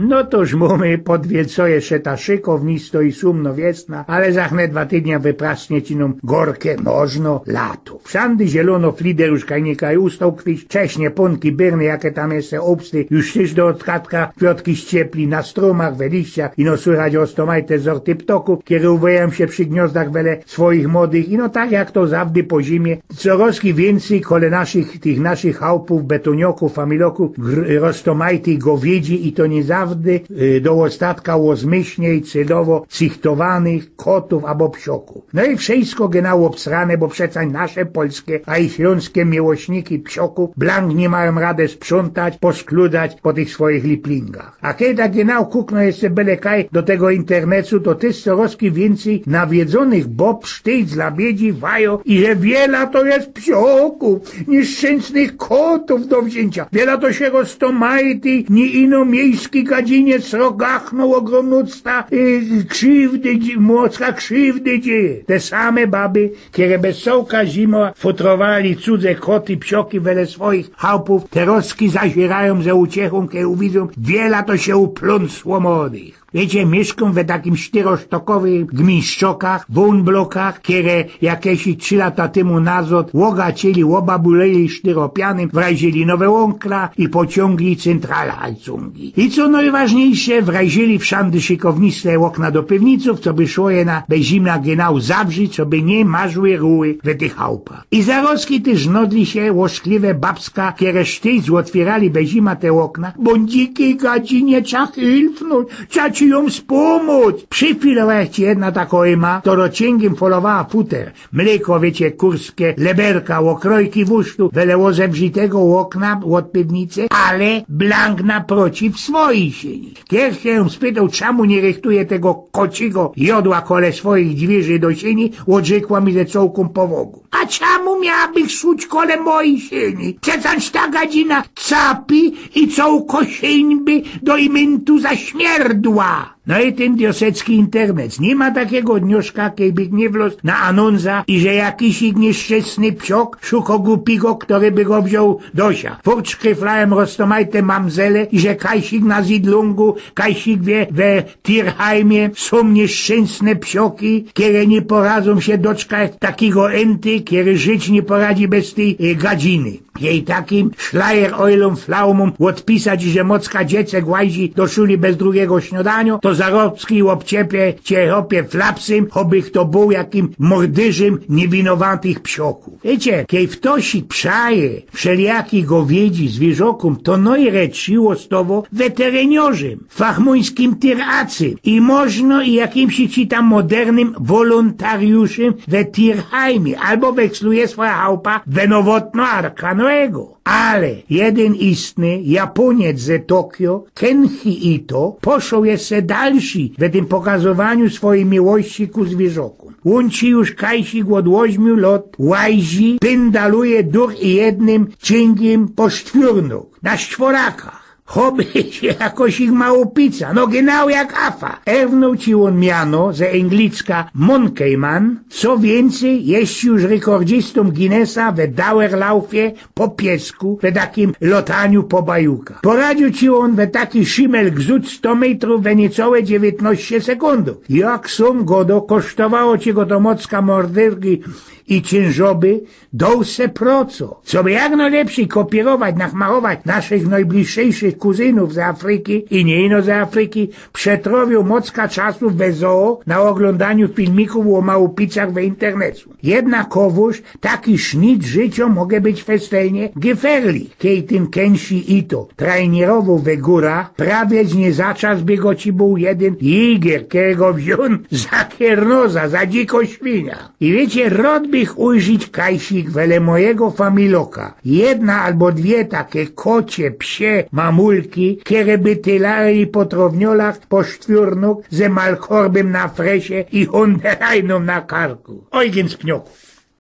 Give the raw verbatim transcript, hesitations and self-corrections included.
No toż mōmy pod Wielcoje szyta szykownisto i sumno wiesna, ale za hne dwa tydnia wyprasnie ci nōm gorke, nożno lato. Wszandy zielono, flider już kaj nikaj ustoł kwiś, cześnie, pōnki, byrny, jake tam jeszcze obsty, już tyż do odkatka kwiotki ściepli, na strōmach, we liściach ino słychać roztomajte zorty ptokōw, kere uwejōm sie przi gniozdach wele swoich młodych, ino tak jak to zawdy po zimie, coroz wiyncyj kole naszych, tych naszych chałpōw, betōniokōw, familokōw, gr-, roztomajtych gowiedzi i to niy zawdy, y, do ôstatka ôzmyślnie i celowo cychtowanych kotōw abo psiokōw. No i wszysko genau obsrane, bo przeca nasze polske, a i ślōnske miłośniki psiokōw blank niy majōm rade sprzątać, poszkludać po tych swoich liplingach. A kej tak genau kukno jeszcze bele kaj do tego internetu, to tyż coroz wiyncyj nawiedzonych bob sztyjc labiedzi wajo i że wiela to je psiokōw, nieszczynsnych kotōw do wziyncio. Wiela to sie roztomajtyj, niy ino miejski gadzinie srogachno ôgrōmnōsta, y, krziwdy, dzi-, mocka krziwdy dzieje. Te same baby, kere bez cołka zima futrowali cudze koty, psioki wele swoich chałpōw, terozki zaziyrajōm ze uciechōm, kej uwidzōm, wiela to sie uplōnsło młodych. Wiycie, miyszkōm we takim sztyrosztokowym gmiszczokach, wōnblokach, kere jakeś trzi lata tymu nazod ôgacyli, ôbabuleli sztyropianym, wrajzyli nowe łōnkla i pociōngli centralhajcungi. I co nojważniyjsze, wrajzyli wszandy szykownisto ôkna do piwnicōw, co by szło je na bez zima genau zabrzić, co by niy marzły ruły we tych chałpach. I zarozki tyż nodli sie ôszkliwe babska, kere sztyjc ôtwiyrali bez zima te ôkna, bo dziki gadzinie trzeba hilfnōńć, trzeba ci jōm spōmōc. Przifilowała ci jedna tako ema, to rocięgiem folowała futer, mlyko, wiycie, kurske, leberka, ôkrojki wusztu, wele ôzebrzitego ôkna ôd piwnice, ale blank naprociw swojij syni. Kej sie jōm spytoł, czamu niy rychtuje tego kocigo jodła kole swoich dwiyrzi do syni, ôdrzykła mi ze cołkōm powogu. A czamu miałabych suć kole mojij syni? Przeca ta gadzina capi i cołko syń by do imyntu zaśmierdła. No i tyn diosecki internet. Niy ma takigo dnioszka, kej bych niy wloz na anōnsa i że jakisik nieszczynsny psiok szuko gupigo, kery by go wziōn do sia. Furt szkryflajōm roztomajte mamzele i że kajsik na Zidlungu, kajsik we, we Tierheimie sōm nieszczynsne psioki, kere niy poradzōm sie doczkać takigo enty, kery żyć niy poradzi bez tyj, y, gadziny. Kej takim szlajer ojlōm flaumōm ôdpisać, że mocka dziecek łajzi do szuli bez drugigo śniodaniŏ, to zarozki ôbciepie cie, chopie, flapsym, chobych to bōł jakim mordyrzym niywinowatych psiokōw. Wiycie, kej ftoś przaje wszelijakich gowiedzi zwierzokōm, to nojreczij ôstowo weterynarziym, fachmōńskim tieracym i możno i jakimś ci tam modernym wolontariuszym we Tierheimie, abo weksluje swoja chałpa we nowotno Arka Noego. Ale jedyn istny Japōniec ze Tokio, Kenji Ito, poszoł jeszcze dalszyj we tym pokazowaniu swojij miłości ku zwierzokōm. Ôn ci już kajsik ôd ôźmiu lŏt łajzi, pyndaluje dur i jednym ciyngiym po sztwiōrnōk, na sztworakach. Choby sie jakoś ich mało pica, no genau jak afa. Ernōł ci ôn miano ze anglicka Monkeyman, co wiyncyj, jeszcze już rekordzistōm Guinnessa we Dauerlaufie po piesku, we takim lotaniu po bajukach. Poradziōł ci ôn we taki szimel gzuć sto mejtrōw we nicołe dziewiyntnŏście sekundōw. Jak sōm godo, kosztowało ci go to mocka mordyrki i ciynżoby, doł se proco. Coby jak nojlepszyj kopiyrować, nachmachować naszych nojbliższych kuzynōw z Afryki i niy ino z Afryki, przetrowiył mocka czasu we zoo na ôglōndaniu filmikōw ô małpicach we internetu. Jednakowōż taki sznit życiŏ może być festelnie gefährlich. Kej tyn Kenji Ito trajnierowoł we gōrach, prawie niy za czas by go ci bōł jedyn jiger, kerego wziōn za kiernoza, za dziko świnia. I wiycie, rŏd bych ujrzić kajsik wele mojigo familoka. Jedna abo dwie take kocie, psie mamulki, kere by tylali po trowniolach po sztwiōrnōk ze malkorbym na fresie i honderajnōm na karku. Ojgyn z Pniokōw.